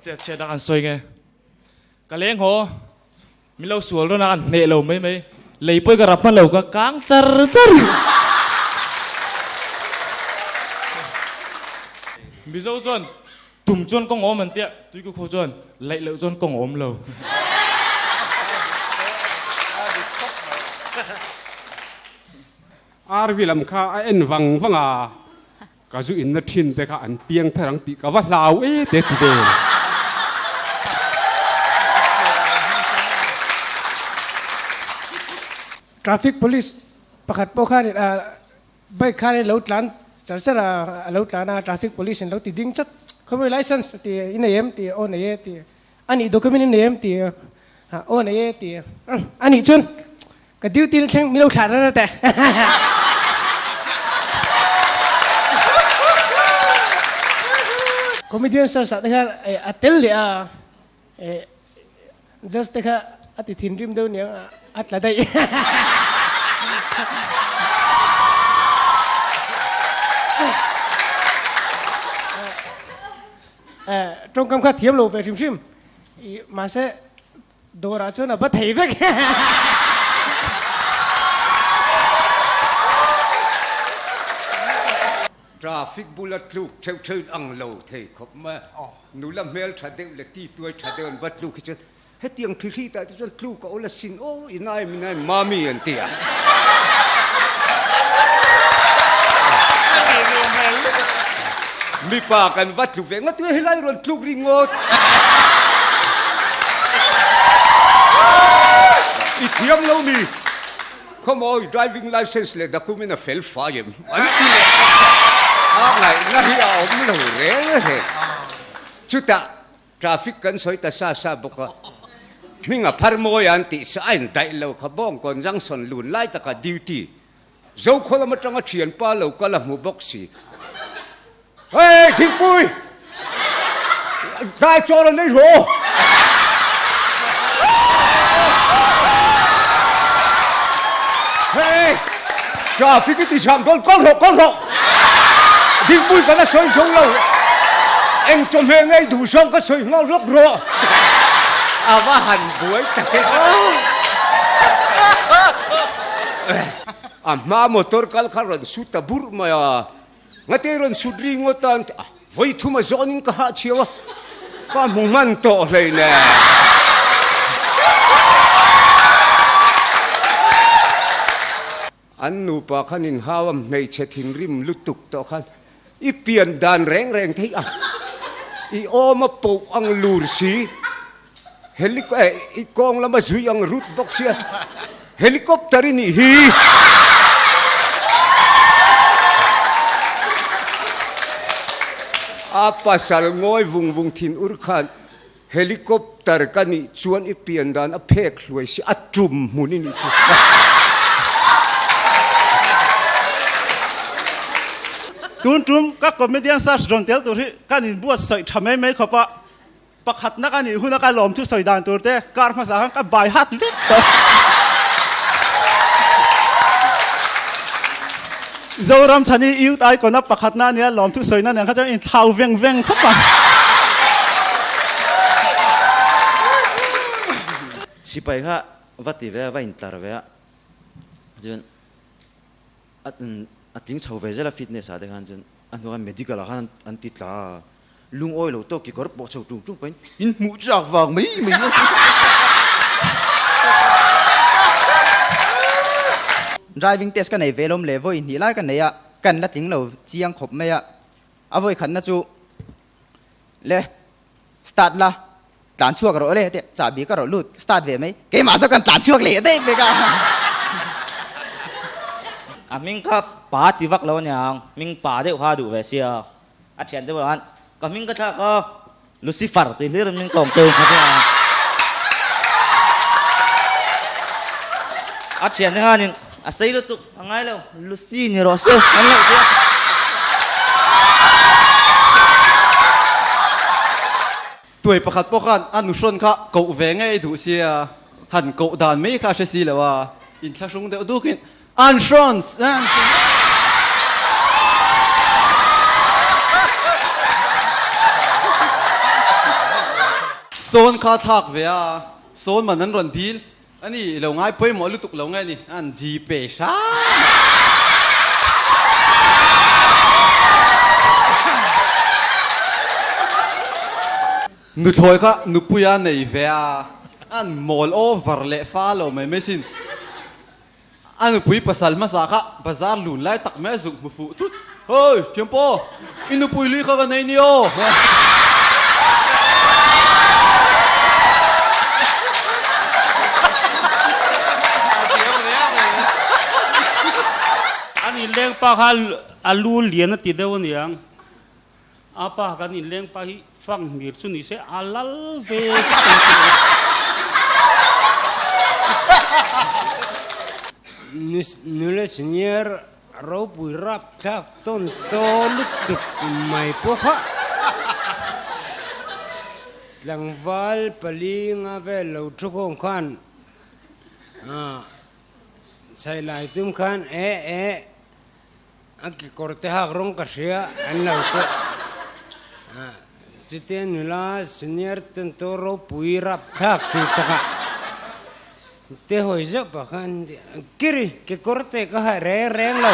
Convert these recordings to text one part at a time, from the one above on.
Chet chhiat a kan sawi nge. Ka leng haw, min lo sual rawn a kan hneh lo mai mai. Lei pawi ka rap hman lo ka kang char char. Mizo chuan tum chuan kawng awm an tia, Tuikukho chuan laih loh chuan kawng awm lo. RV lam kha a en vang vang a. Ka zu inna thin te kha an piang thar ang tih ka va hlau e te ti ve. Traffic police pakhat pawh khan bike khan lo tlan char char a, a lo tlan a, traffic police in lo ti ding chat, khawi license a ti i nei em ti aw nei e ti a nih document i nei em ti aw nei e ti a nih chuan Ka duty na thleng milo thlah rara teh. Comedian search ah te khan a tel leh a judge te kha a ti thinrim deuh niang a tla daih. Tawngkam kha thiam lo ve hrim hrim mahse Dawrah chuan a va thei vek. Traffic bula tluk theuh theuh in ang lo thei khawp mai a, nula hmel tha deuh leh ti tuai tha deuh an va tluk hi chuan hetiang thli hri tah te chuan tluk a awl asin aw inai minai mami an ti a. Mipa kan va tlu ve ngawt helai rawn tluk ringawt. I thiam lo mi? Khawmawi driving licence leh document a fel fai em? An ti leh a ngaihna hi a awm lo reng reng. Chutah traffic kan sawi ta sa sa bawk a, hming a phar mawi a an tih sa a indaih lo kha Bawngkawn Junction lun lai taka duty Zokhaw lam atanga thianpa lo kal a hmu bawk si. Hey, Thingpui! Tlai chawl an ei rawh! Hey, traffic i ti chang dawn, kal rawh, kal rawh! Thingpui kan a sawi zo lo. Eng chawhmeh ngei duh zawng ka sawi nghal hlawk rawh. A va han buai tak e. A hma motor kal kha rawn sut ta burh mai a, ngate rawn sut ri ngawt a, an ti a, vawi thum a zawnin ka hah chhiau a, ka hmu hman tawh hlei nen. An nupa khan inhau a, hmeichhe thinrim lutuk tawh khan i pian dan reng reng thei a, i awm a poh ang lur si, helico eh i kawng lama zui ang rut bawk sia, helicopter i nih hi. A pasal ngawi vung vung thin ur khan helicopter ka nih chuan i pian dan a phek hluai si, a tum hmun i nih chu. Tun tum ka comedian search rawn tel tur hi kan inbuatsaih tha mai mai khawp a, Pakhatna ka nih huna ka lawmthu sawi dan tur te kar hmasa khan ka bai hat vek tawh. Zoram chhani youth icon a pakhatna ania lawmthu sawina nen kha chuan inthlau veng veng khawp a. Sipai kha va ti ve a, va intlar ve a, chuan a tling chho ve zel a fitness ah te khan chuan a hnuah medical ah khan an ti tla a, lungawi lo tawk kekawr pawh chho tung tung pahin in hmuh chak vang mai mai a. Driving test ka nei ve lawm le vawi hnih lai ka nei a, kan la tling lo chiang khawp mai a, a vawi khatna chu le start la tlan chhuak rawh le tih chahbi ka rawh lut start ve mai keimah zawk kan tlan chhuak leh daih pek a. A hming kha pa ti vak lo aniang hming pa deuh kha a duh ve sia a thian te bulah khan ka hming ka thlak a Lucifer tih hlir in min kawm cheu kha tia a thian te khanin a sei lutuk a ngai lo Lucy ni rawh se an lo tia. Tuai pakhat pawh khan a nuhrawn kha koh ve ngei duh sia, han koh dan mai kha a hre si lo a, inthlahrung deuh dukin An hrawn an ti. Sawn kha thlak ve a, sawn man an rawn dil a ni, i lo ngai pawimawh lutuk lo nge ni, an Gpay hram a. Nuthlawi kha nupui a nei ve a, an mawl over leh fa lo mai mai sin. A nupui pasal hmasa kha bazar lun lai tak mai a zuk hmu fuh thut. Hoi, thiampa, i nupui lui kha ka nei ni aw. An inleng pa kha a lu lian a ti deuh aniang. A pa kan inleng pa hi fang hmir chu ni se a lal ve vek ang tih a. Nula senior ropui rapthlak tawn taw lutuk mai pawh kha tlangval palinga vel lo thu khawm khan chhailai tum khan e e A kekawr te hak rawng ka hria an lo teh a, chutia nula senior tento ropui rapthlak tih takah te hawi zauh pah khan kiri kekawr te ka ha reng reng lo.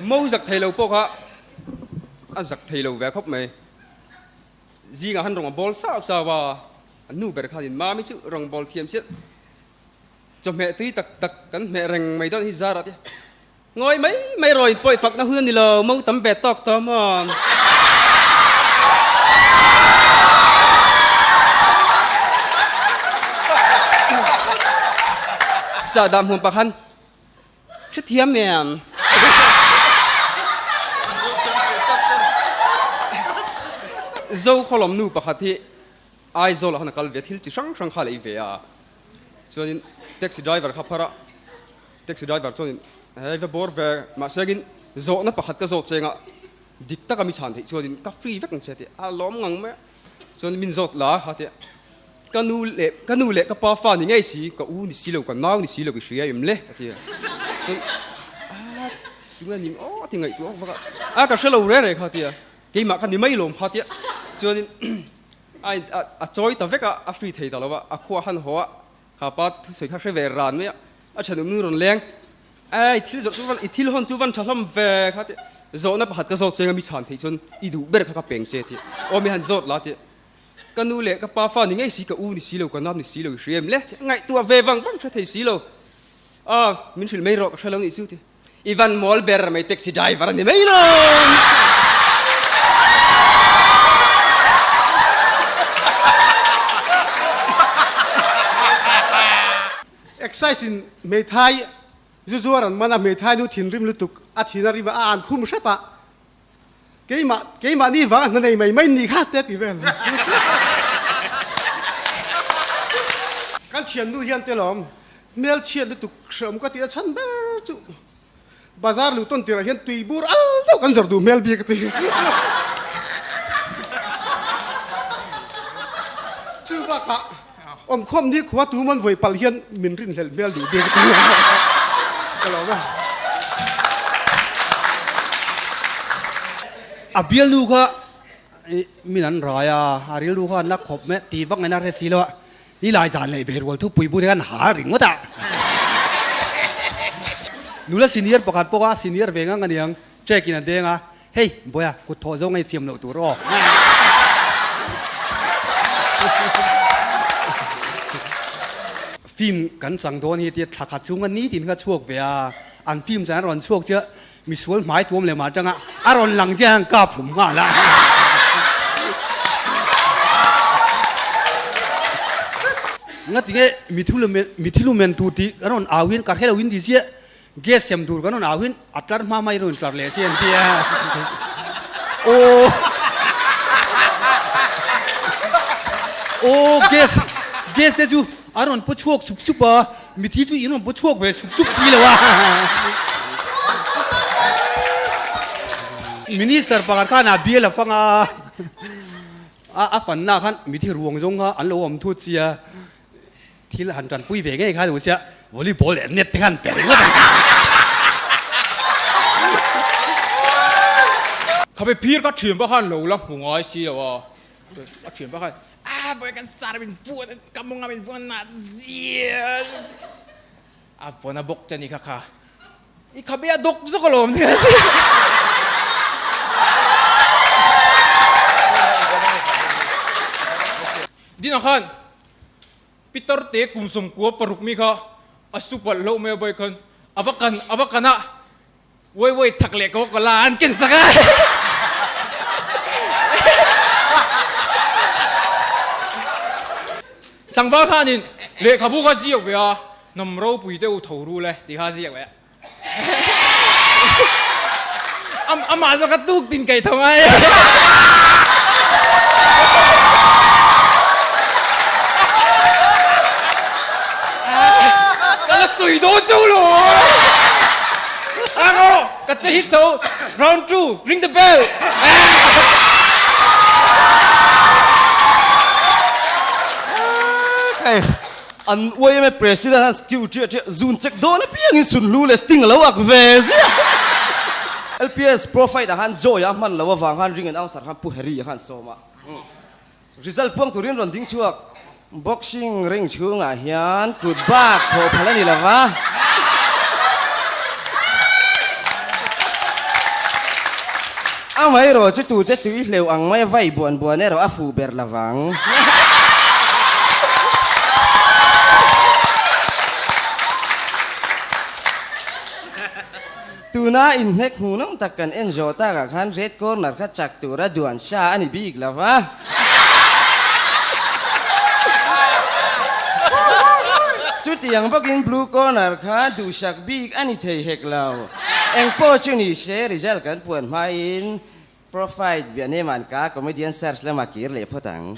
Mo zak thei lo pawh kha a zak thei lo ve khawp mai. Zingah han rawng a bawl sauh sauh a, a nu ber khanin Mami chu rawng bawl thiam chiah chawhmeh tui tak tak kan hmeh reng mai dawn hi zar a ti. Ngawi mai mai rawh in pawih fakna hun a ni lo, mo tam ve tawk tawh maw? Sahdah hmuam pakhan Hrethiam em? Zo khawlawm nu pakhat hi Aizawl ah khan a kal ve a, thil chi hrang hrang kha a lei ve a. Chuanin taxi driver kha phar a, taxi driver chuanin hei va bawr ve mahsengin zawhna pakhat ka zawt cheng a, dik taka mi chhan theih chuanin ka free vek ang che a ti a, lawm ngang mai a. Chuan min zawt la kha tia ka nu leh ka nu leh ka pa fa ni ngei si ka u ni si lo ka nau ni si lo i hria em le ka ti a chuan a tunge ning aw ti ngaihtuah vak a a ka hre lo re re kha tia keimah ka ni mai lawm kha tia chuanin a a chawi ta vek a a free thei ta lo a a khua han haw a kha pa thusawi kha hre ve ran mai a a thenawm nu rawn leng Ei, thil zawh chu van, i thil hawn chu van tha hlawm ve kha tih zawhna pakhat ka zawt cheng a mi chhan theih chuan i duh ber kha ka peng che tih aw mi han zawt la tih ka nu leh ka pa fa ni ngei si ka u ni si lo ka nap ni si lo i hria em le tih ngaihtuah ve vang vang hre thei si lo a min hrilh mai rawh ka hre lo nih chu tih i van mawl ber mai taxi driver a ni mai lo. Excise in hmeithai zu zuar an man a, hmeithai nu thinrim lutuk a thin a rim a, a an khum hrep a, keimah keimahni vang a hna nei mai mai ni kha te ti vel. Kan thiannu hian te lawm hmel chhiat lutuk hreawm ka tih a chhan ber chu bazar luh tawn tirah hian tui bur al deuh kan zawrh duh hmel bik a ti. Chu bakah awmkhawm ni khua tu man vawi palh hian min rinhlelh hmel duh bik a ti. Ka lawm e. A bialnu kha min an rai a, a rilru kha an la khawp mai a, ti vak ngaihna a hre si lo a. Ni lai zan leh ve rual thupui bu te khan ha ringawt a. Nula senior pakhat pawh a senior ve ngang aniang, check in a deng a, hei Bawia kut thawh zawng a infiam loh tur aw. Film kan chang dawn hi tia thla khat chhunga nitin kha chhuak ve a, an film chan a rawn chhuak chiah Misual hmai tuam leh mah atanga a rawn lang chiah hian kap hlum nghal a. Ngatinge mithilumen tur tih kan rawn au hian ka hre lo in ti chiah, gas sem tur kan rawn au hian a tlar hma hma in rawn tlar leh si an ti a. Aw aw gas gas te chu a rawn paw chhuak sup sup a. Mithi chu in rawn paw chhuak ve sup sup si lo a. Minister pakhat khan a bial a fang a, a fanna khan mithi ruang zawng kha an lo awm thut sia, thil han tanpui ve ngei kha a lo sia, volleyball leh net te khan pe ringawt a. Khabe phir ka thian pa khan lo la hmu ngai si lo a, a thian pa khan a vawi kan sar min vuan ka mawng a min vuan nat zia a vawn a bawk che ni kha kha i khabe a dawk zawk alawm nia. Dinah khan Pitar te kum 96 mi kha a su palh hlauh mai a bike khan a va kan a va kan a uai uai thak leh ko ka la an ken sak a. Tlangval khanin lehkhabu kha ziak ve a, hnam ropui te u tho ru le tih kha a ziak ve a. Amah zawk a tuk tin kaih tho ngai. Ka la sawi dawn chauh lo. A rawh ka che hit tho. Round 2 ring the bell. Hey. An YMA President han skiu ṭiah ṭiah zun chek dawn apiangin sunhlu leh sting a lo ak ve ziah. LPS Pro Fight ah khan Joy a hman lo avang khan ring announcer khan Pu Harry a khan sawm a. Result puang turin rawn ding chhuak. Boxing ring chhungah hian kut bak thawh phal a ni lo va. Amaherawh chu tute tui hleuh ang mai vai buan buan erawh a fuh ber lovang. Tuna inhnek hmuhnawm tak kan en zawh takah khan red corner kha chak tura duan sa a ni bik lo va. Chutiang bawkin blue corner kha duhsak bik a ni thei hek lo. Engpawh chu ni se result kan puan hmain Profile biahnem an ka comedian search lamah kir leh phawt ang.